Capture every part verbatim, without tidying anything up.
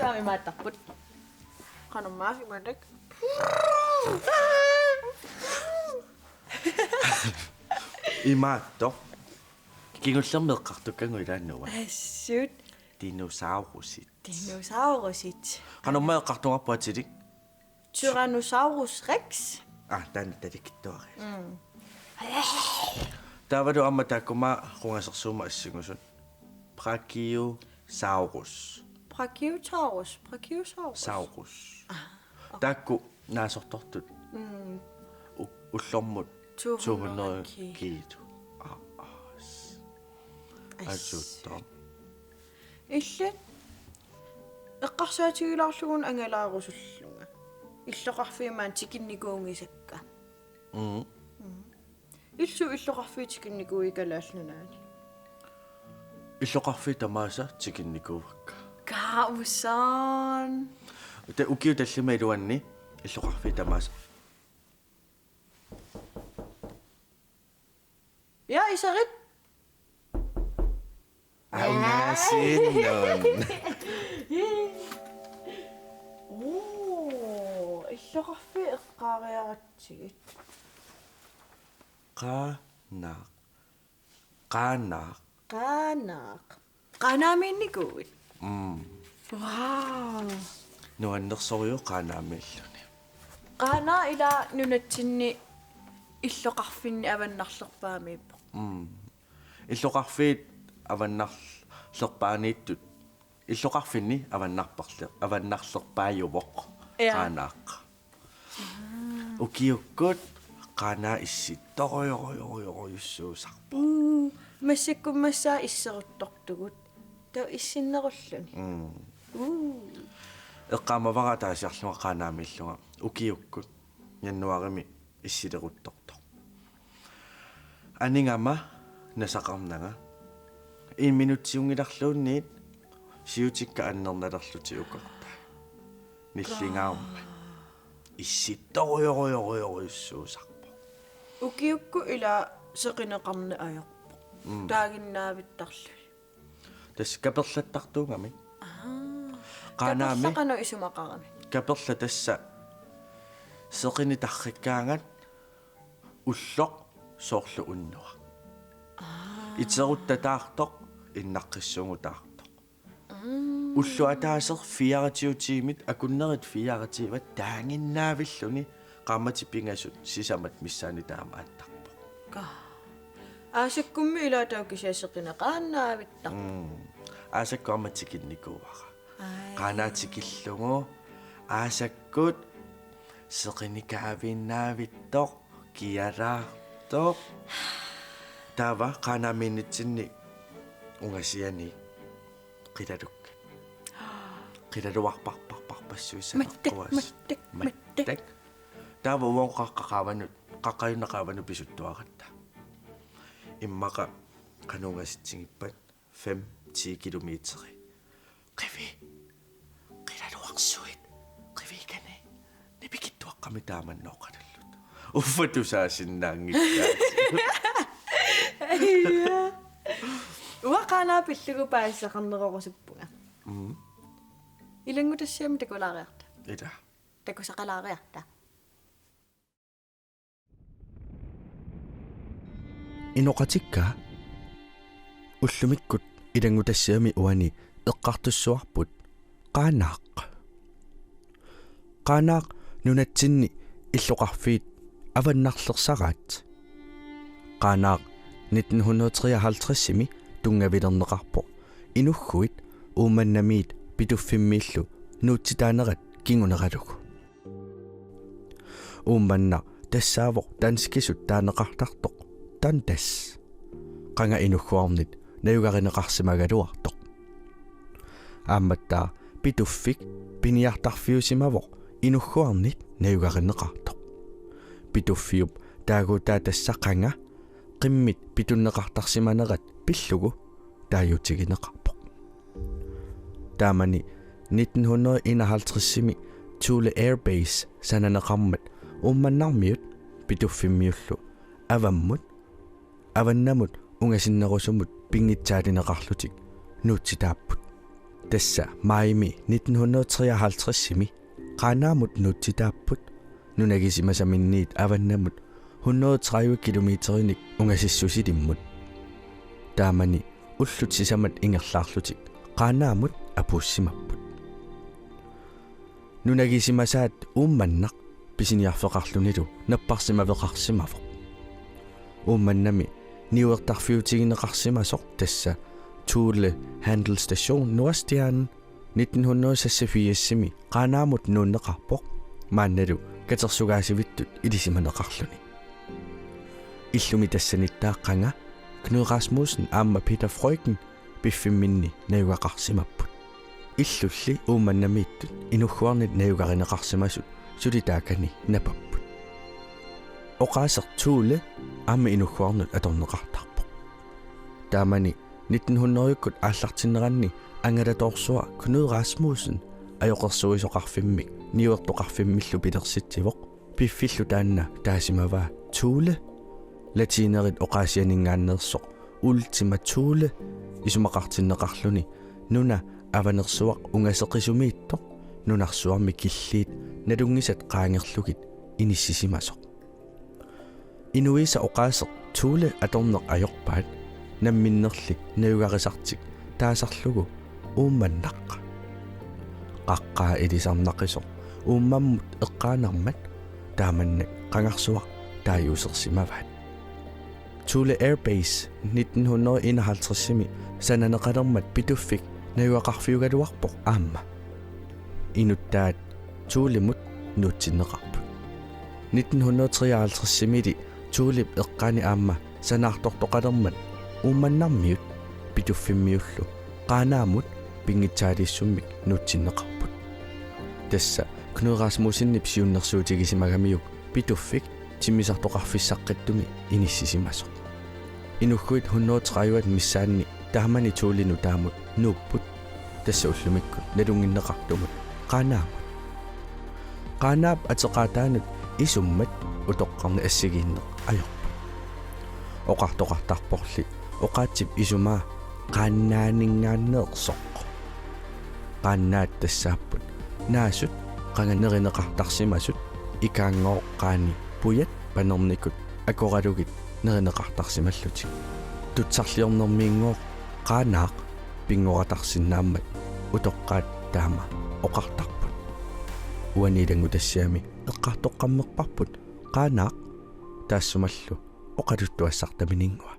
Taama imaattarput. Qanormaa imaattak. Imaattoq. Kingullermik eqqartukkagut ilaannuva. Assut. Dinosaurusit. Dinosaurusit. Qanormaa eqqartugarput atilik? Tyrannosaurus rex. Ah, taanna talikittuari. Mm. Taavalu aamma taakkuma qungasersuummat assingusut. Brachiosaurus. Brachiosaurus. Brachiosaurus. Saurus. Ah, okay. Taakku naasortortut. Mm. U-, ullormut to hundrede kilo. Kilo. Ah, ah. Assut. Assut. Illit eqqarsaatigilaarlugu angalaarusullunga. Illoqarfiit maani tikinnikuunngisakka. Mm. Mm. Illit illoqarfiit tikinnikuuit Kalaallit Nunaanni? Illoqarfiit tamaasa tikinnikuuakka. Kausaan. Te ukiut tallimat iluanni illoqarfiit tamaasa. Ja, iserit. Aunasinnun. Oo, illoqarfiit eqqaariaratsigit. Qaanaaq. Qaanaaq. Qaanaaq. Qaanaamiinnikuuit? Mm. Wow. Nuannersorujuk Qaanaamiilluni. Qaanaaq ila nunatsinni illoqarfinni avannarlerpaamiippoq. Mm. Illoqarfiit avannarlerpaaniittut. Illoqarfinni avannarperle-, avannarlerpaajuvoq. Ja. Qaanaaq. Ukiukkut Qaanaaq issittorujorujorujorujussuusarpoq. Mm, massakkut massakkut isseruttortugut. Taava issinnerulluni. Mm. Uu. Eqqaamavara ataasiarlunga Qaanaamiillunga. Ukiukkut januaarimi issileruttortoq. Anigama nasaqarnanga. En minutsiunngilarluunniit siutikka annernalerlutik ukortai. Nillingaarmat. Issittorujorujorujorujussuusarpoq. Ukiukkut ila seqineqarneq ajorpoq. Mm. Taaginnaavittarluni. Tassa kaperlattartuugamik. Aa. Qaanaami. Kaperlaq qanoq isumaqarami? Kaperlaq tassa seqineq tarrikkaangat ulloq soorlu unnuaq. Aa. Iteruttataartoq, innaqqissuugutaartoq. Mm. Ulloq ataaseq fireogtyve tiimit, akunnerit fireogtyve taaginnaavilluni qaammatit pingasut sisamat missaanni taama aattarpoq. Ka. Aasakkummi ila taava kisianni seqineqaannaavittarpoq. Mm. Aasakkut aamma tikinnikuuara. Ai. Qaanaaq tikillugu. Aasakkut seqineqaviinnaavittoq, kialaartoq. Taava Qaanaamiinnitsinni ungasiani qilalukkat. Qilaluarparparparpassuit. Mattak, sanaqquaasut. Mattak, mattak. Mattak. Taava uagut qaqqat qaavanut, qaqqajunneq qaavanut pisuttuaratta. Immaqa qanoq ungasitsigippat? Fem, ti kilometeri. Qivi. Qilaluarsuit. Qiviikani. Nipikittuaqqamik taamannooqalullutik. Uffa tusaasinnaanngikkaat. Aja. Uanga Qaanaaq pillugu paasisaqarnerorusuppunga. Mm. Ilanngutassiami takulaariarta. Ila. Takusaqalaariarta. Inoqatikka, ullumikkut ilanngutassiami uani eqqartussuarput Qaanaaq. Qaanaaq nunatsinni illoqarfiit avannarlersaraat. Qaanaaq nitten hundrede treoghalvtredsimi tunngavilerneqarpoq inughuit Uummannamiit Pituffimmiillu nuutsitaanerat kinguneralugu. Uummannaq tassaavoq danskisut taaneqartartoq Dundas. Qanga inughuarnit najugarineqarsimagaluartoq. Aammattaaq Pituffik piniartarfiusimavoq inughuarnit najugarineqartoq. Pituffiup taaguutaa tassa qanga qimmit pitunneqartarsimanerat pillugu taaguutigineqarpoq. Taamani nitten hundrede enoghalvtredsimi Thule Air Base sananeqarmat Uummannarmiut Pituffimmiullu avammut, avannamut ungasinnerusumut pinngitsaalineqarlutik nuutsitaapput. Tassa maajimi nitten hundrede treoghalvtredsimi Qaanaamut nuutsitaapput, nunagisimasaminniit avannamut hundrede tredive kilometerinik ungasissusilimmut. Taamani ullut sisamat ingerlaarlutik Qaanaamut apuussimapput. Nunagisimasaat Uummannaq pisiniarfeqarlunilu napparsimaveqarsimavoq. Uummannami niuertarfiutigineqarsimasoq, tassa Thule Handel Station Nordstjernen, nitten hundrede seksogfirsimi Qaanaamut nuunneqarpoq, maannalu katersugaasivittut ilisimaneqarluni. Illumi tassaniittoq qanga Knud Rasmussen aamma Peter Freuchen piffimminni najugaqarsimapput. Illulli Uummannamiittut inugguarnit najugarineqarsimasut suli taakani napapput. Oqaaseq Thule aamma inugguarnut atorneqartarpoq. Taamani nitten hundredekkut aallartinneranni angalatoorsuaq Knud Rasmussen ajoqersuisoqarfimmik niuertoqarfimmillu pilersitsivoq. Piffillu taanna taasimavaa Thule, latinerit oqaasianinngaanneersoq Ultima Thule, isumaqartinneqarluni nuna avanersuaq ungaseqisumiittoq, nunarsuarmi killiit nalunngisat qaangerlugit inissisimasoq. Inuisa oqaaseq Thule atorneq ajorpaat, namminnerli najugarisartik taasarlugu Uummannaq. Qaqqaa ilisarnaqisoq Uummammut eqqaanarmat taamannak qangarsuaq taaguusersimavaat. Thule Air Base nitten hundrede enoghalvtredsimi sananeqalermat Pituffik najugaqarfiugaluarpoq aamma. Inuttaat Thulemut nuutsinneqarput. Nitten hundrede treoghalvtredsimili Thulep eqqaani aamma sanaartortoqalermat Uummannarmiut Pituffimmiullu Qaanaamut pinngitsaaliissummik nuutsinneqarput. Tassa Knud Rasmussenip siunnersuutigisimagamiuk Pituffik timmisartoqarfissaqqittumik inissisimasoq. Inugguit hundrede tredive missaanni taamani Thule nutaamut nuupput, tassa ullumikkut nalunnginneqartumut Qaanaamut. Qaanaap ateqaataanut isummat utoqqarnik assigiinneq ajorput. Oqartoqartarporli oqaatsip isumaa Qaannaaninngaanneersoq. Qaannaat tassaapput naasut qanga nerineqartarsimasut, ikaanngooq qaani pujat panernikut akoralugit nerineqartarsimallutik. Tutsarliornermiinngooq Qaanaaq pinngoratarsinnaammat utoqqaat taama oqartarput. Uani ilanngutassiami eqqartoqqammerparput Qaanaaq taassumalu oqaluttuassartaminngua.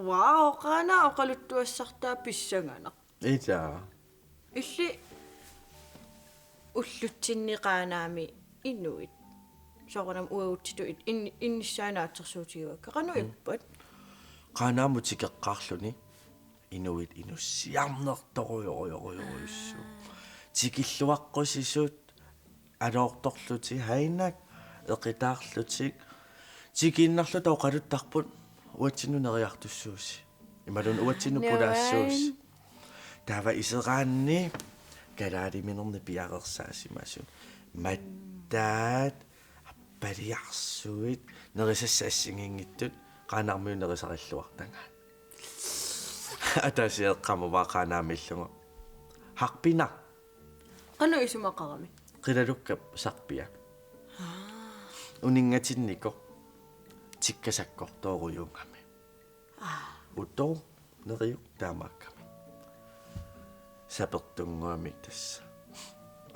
Wow, Qaanaaq oqaluttuassartaa pissanganaq. Ilaa. Illit ullutsinni Qaanaami inuit. Soorunami uagutsitut in-, innissaat naatsorsuutigivakka. Qanoq ippat? Qaanaamut tikeqqaarluni inuit inussiarnertorujorujorujussuupput. Tikilluaqqusisut aloortorlutik, haanak eqitaarlutik. Tikiinnarluta oqaluttarput uatsinnut neriartussuusi. Imaluunniit uatsinnut pulaassuusi. Taava iseraanni kalaaliminernik piareersaasimasut. Mattaat, appaliarsuit, nerisassat assigiinngitsut, Qaanaarmiut nerisarilluartagaat. Ataasiaqqamut Qaanaamiillunga. Harpina. Qanoq isumaqarami? Qilalukkap sarpia. Uninngatinnikoq tikka sakkortoorujussuugami. Utoq neriuk taamaakkami. Sapertunnguamik tassa.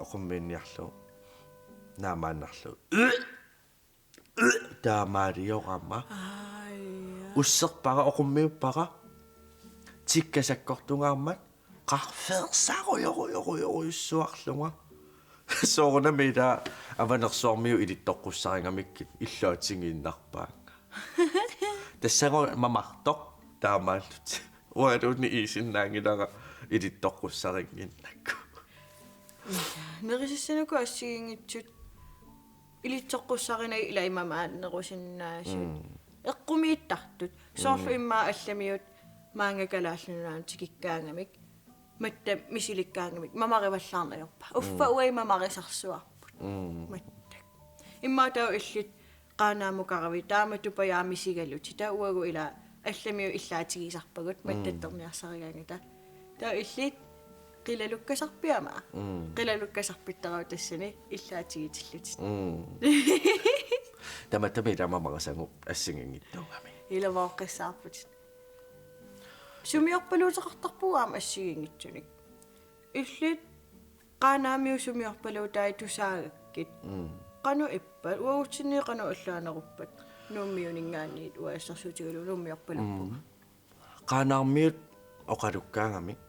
Oqummiinniarlugu. Naamaannarlugu. Taamaaliorama. Ai. Usserpara, oqummiuppara. Tikka sakkortungaarmat qarfeersarujorujorujussuarlunga. Soorunami ila Avanersuarmiut ilittoqqussaringamikkit illaatigiinnarpaannga. Tassagooq mamartoq taamaallutik. Ualuunniit iisinnaanngilara ilittoqqussarinnginnakku. Nerisassanikut assigiinngitsut ilittoqqussarinagit ilai mamaannerusinnaasut. Mm. Eqqumiittartut. Soorlu immaqa allamiut maanga Kalaallit Nunaannut tikikkaangamik. Matta misilikkaangamik mamarivallaarneq ajorpaa. Uffa uagut mamarisarsuarput. Mm. Matta. Immaqa taava illit Qaanaamukaravi taama tupajaaq misigalutit. Taava uagut ila allamiut illaatigisarpagut mattattorniarsarigaangata. Taava illit qilalukkasarpiama. Mm. Qilalukkasarpittaraat tassani illaatigitillutit. Mm. Tamattami ila mamarisagut assigiinngitsuugamik. Ila vooqqissaarputit. Sumiorpaluuteqartarpugut aamma assigiinngitsunik. Illit Qaanaamiut sumiorpaluutai tusaagakkit. Mm. Qanoq ippat, uagutsinni qanoq allaaneruppat? Nuummiuninngaanniit uanga assersuutigalugu Nuummiorpaluuppunga. Mm. Qaanaarmiut oqalukkaangamik.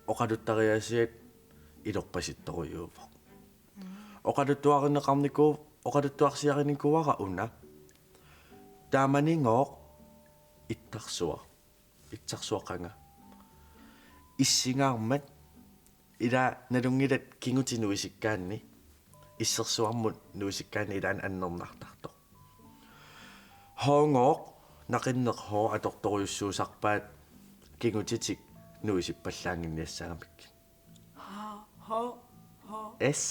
Oqaluttariaasiat ilorpasittorujuuvoq. Oqaluttuarineqarniku-, oqaluttuarsiarinikuuara una. Taamanigooq itsarsuaq. Itsarsuaq qanga. Issingaarmat ila nalunngilat kingutit nuisikkaanni. Issersuarmut nuisikkaanni ilaanni annernartartoq. H-ngooq naqinneq H atortorujussuusarpaat kingutitik nuisippallaannginniassagamikkit. Ho, ho, ho. S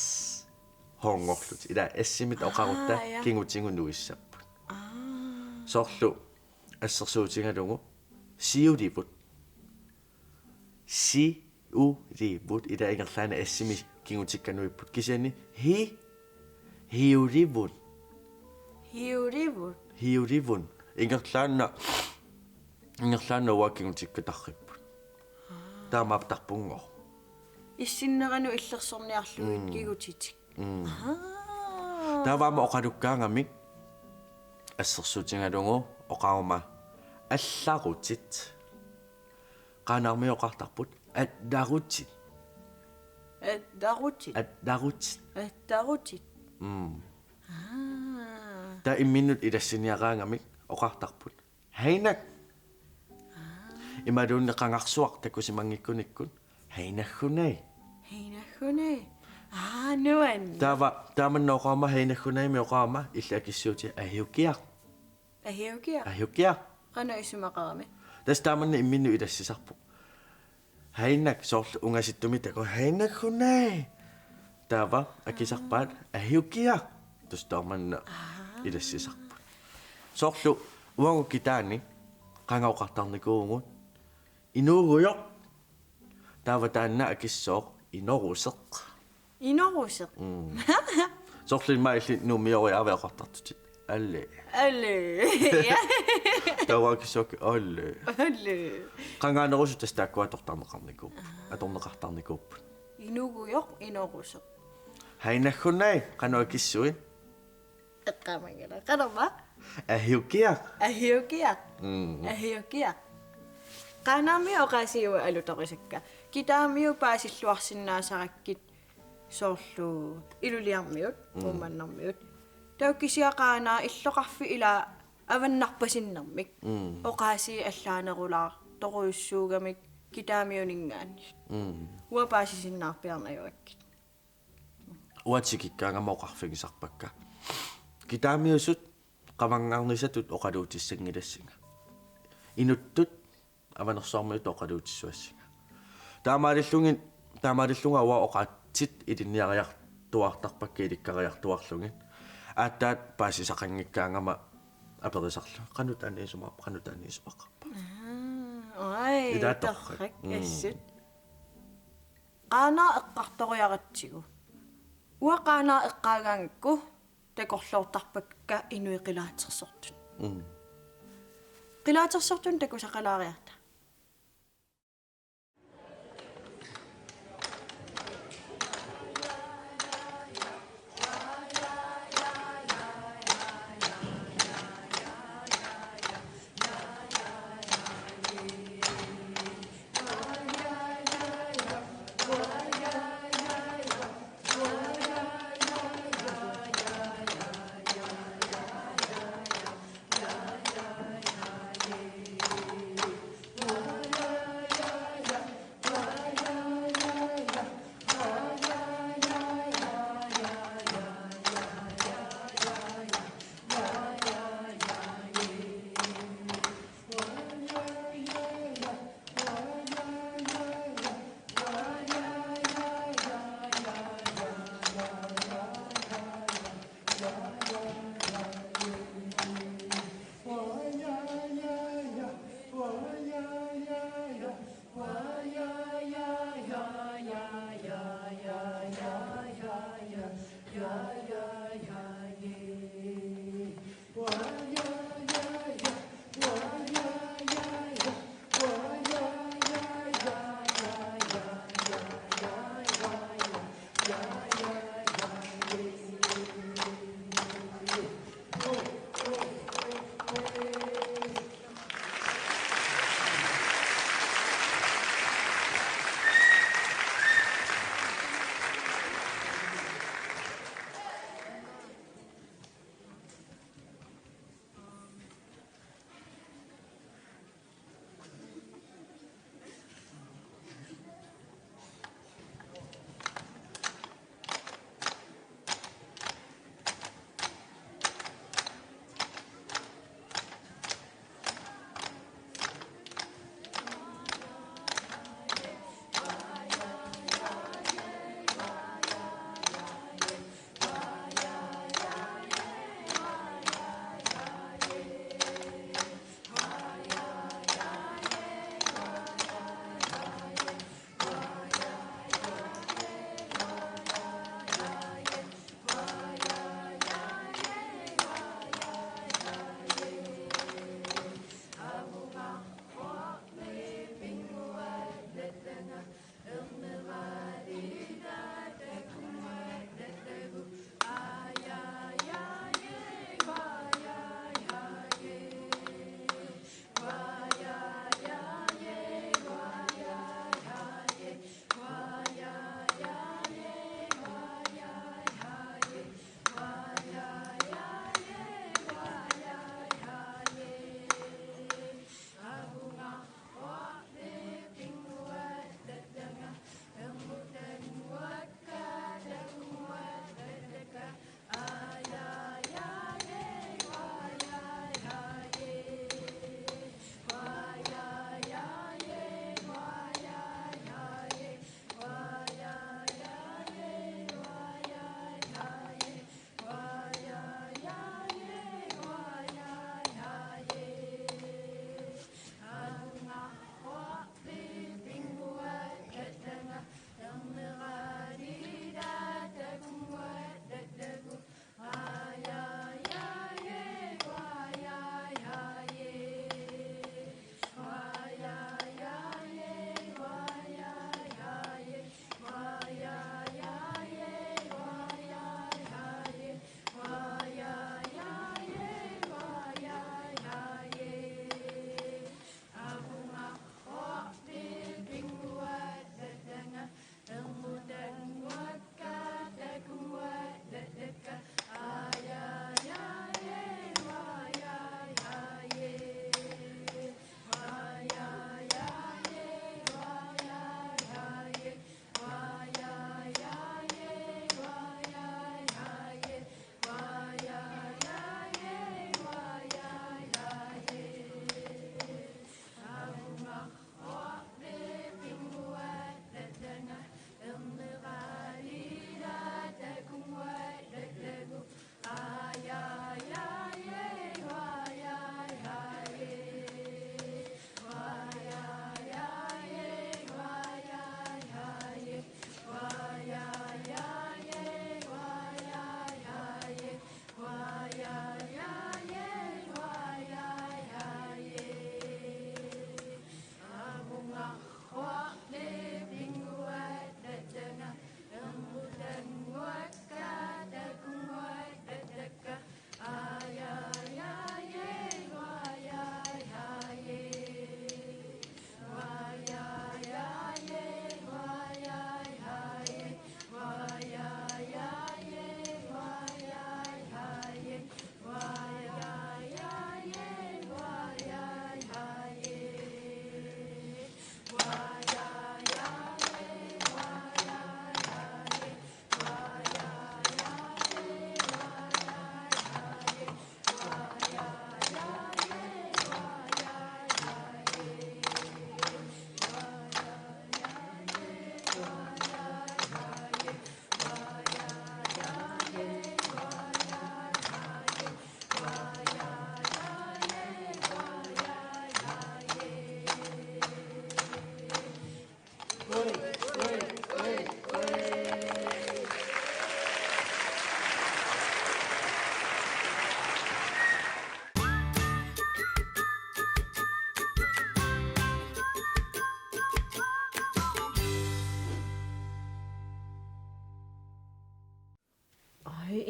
H-ngoorlutik. Ila S-imit oqarutta. Aa, ja. Kingutigut nuissapput. Aa. Soorlu assersuutigalugu siulivut. Siulivut. Ila ingerlaannaq S-imik kingutikka nuipput. Kisianni hi, hiulivut. Hiulivut. Hiulivut. Ingerlaannaq, ingerlaannaq uanga kingutikka tarripput. Taamaaptarpunngooq. Issinneranut illersorniarlugit. Mm. Kingutitik. Mm. Ahaa. Taava aamma oqalukkaangamik assersuutigalugu oqaruma allarutit. Qaanaarmiut oqartarput allarutit. Allarutit. Allarutit. Allarutit. Mm. Aa. Taava imminnut ilassiniaraangamik oqartarput hainak. Aa. Imaluunniit qangarsuaq takusimanngikkunikkut hainaggunai. Hainaggunai. Aa, nuann. Taava taamanna oqaruma hainaggunaimik oqaruma illit akissuutit ahiukiaq. Ahiukiaq. Ahiukiaq. Qanoq isumaqarami? Tassa taamanna imminnut ilassisarpoq. Hainak soorlu ungasittumik takuuk hainaggunai. Taava akisarpaat ahiukiaq. Tassa taamanna. Aa. Ilassisarput. Soorlu uagut kitaani qanga oqartarnikuuvugut inuugujoq. Taava taanna akissooq inoruseq. Inoruseq. Mm. Soorlu immaqa illit nuummioriaavi oqartartutit. Alle. Alle. Ja. Taava akissooq alle. Alle. Qangaanerusoq tassa taakkua atortarneqarniku-, atorneqartarnikuupput. Inuugujoq inoruseq. Hainaggunai, qanoq akissuit? Eqqaamanngilaq. Qanormaa? Ahiukiaq. Ahiukiaq. Mm. Ahiukiaq. Qaanaarmiut oqaasii uagut alutorisakka. Kitaamiut paasilluarsinnaasarakkit soorlu Iluliarmiut, mm, Uummannarmiut. Taava kisianni Qaanaaq illoqarfik ila avannarpasinnermik. Mm. Oqaasii allaanerulaartorujussuugamik kitaamiuninngaanniit. Mm. Uanga paasisinnaarpiarneq ajugakkit. Uanga tikikkaangama oqarfigisarpakka. Kitaamiusut qavanngarnisatut oqaluutissanngilassinga. Inuttut avanersuarmiutut oqaluutissuassinga. Taamaalillugit, taamaalillunga uanga oqaatsit ilinniariartuartarpakka ilikkariartuarlugit. Aatsaat paasisaqanngikkaangama aperisarlunga. Qanoq taanna isuma-, qanoq taanna isumaqarpa? Aa, oj, ila torrak. Torrak, mm, assut. Qaanaaq eqqartoriaratsigu. Uanga Qaanaaq eqqaagaangakku takorloortarpakka inuit qilaatersortut. Mm. Qilaatersortut takusaqalaariarta.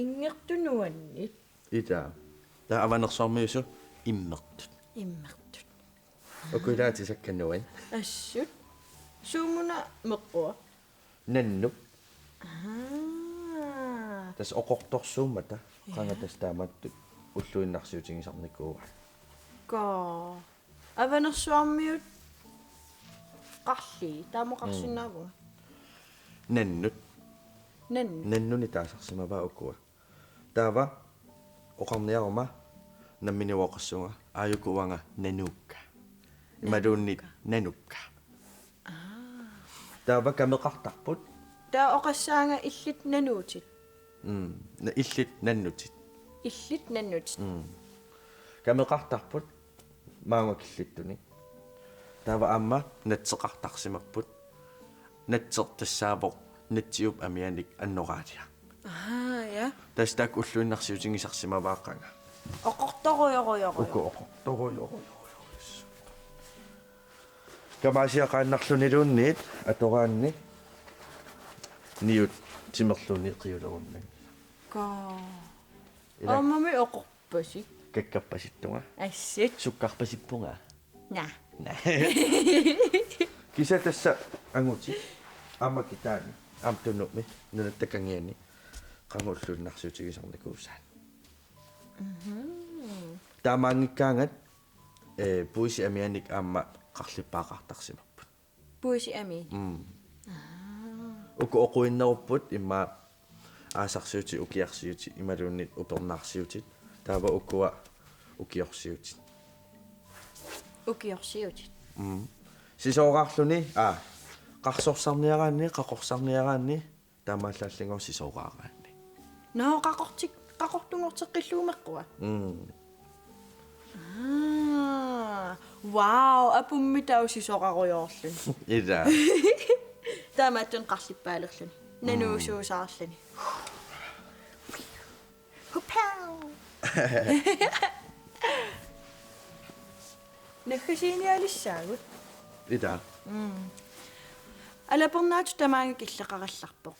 Inngertut nuanneq. Ita. Taava Avanersuarmiusut immertut. Immertut. Uku ilaatigut sakka nuanneq. Assut. Suumuna meqqua? Nannup. Ahaa. Tassa oqortorsuummata. Ja. Qanga tassa taamatut ulluinnarsiutigisarnikuuaat. Kaa. Avanersuarmiut qarlii, taama oqarsinnaavunga. Mm. Nannut. Nannut. Nannuni taasarsimavaa ukua. Taava oqarniaruma nammineq oqassunga, aajuku uanga nanuukka. Imaluunniit nanuukka. Nanuukka. Aa. Taava kameqartarput. Taava oqassaanga illit nanuutit. Mm. Na-, illit nannutit. Illit nannutit. Mm. Kameqartarput maanga killittunik. Taava aamma natseqartarsimapput. Natseq tassaavoq natsiup amianik annoraaliaq. Ahaa, ja. Tassa taakku ulluinnarsiutigisarsimavaat qanga. Oqortorujorujorujussuuvoq. Uku oqortorujorujorujussuuvoq. Kamaasiaqaannarluniluunniit atoraanni niut timerluunniit qiulerunnaanngilaq. Kaa. Ila- Aammami oqorpasik. Kakkappasittunga. Assut. Sukkarpasippunga. Naa. Naa. Kisianni tassa angutit. Aamma kitaani. Aamma Tunumi. Nunatta Kangiani. Qanga ulluinnarsiutigisarnikuusaat. Mhm. Taamaanngikkaangat, eh, puisit amianik aamma qarlippaaqartarsimapput. Puisit amiat? Mm. Aa. Uku oquinnerupput immaqa aasarsiutit, ukiarsiutit, imaluunniit upernaarsiutit. Taava ukua ukiorsiutit. Ukiorsiutit. Mm. Sisooraarluni, aa, qarsorsarniaraanni, qaqorsarniaraanni, taamaallaallunga sisooraaraanni. Nå, qaqortik-, qaqortunngorteqqillugu meqqua? Mm. Aa, wow, apummi taava sisorarujoorluni. Ila. Taamaattunik qarlippaalerluni. Mm. Nanuusuusaarluni. Hupau. Naggasiinialissaagut. Ila. Mm. Alapernaatut tamaanga killeqarallarpoq.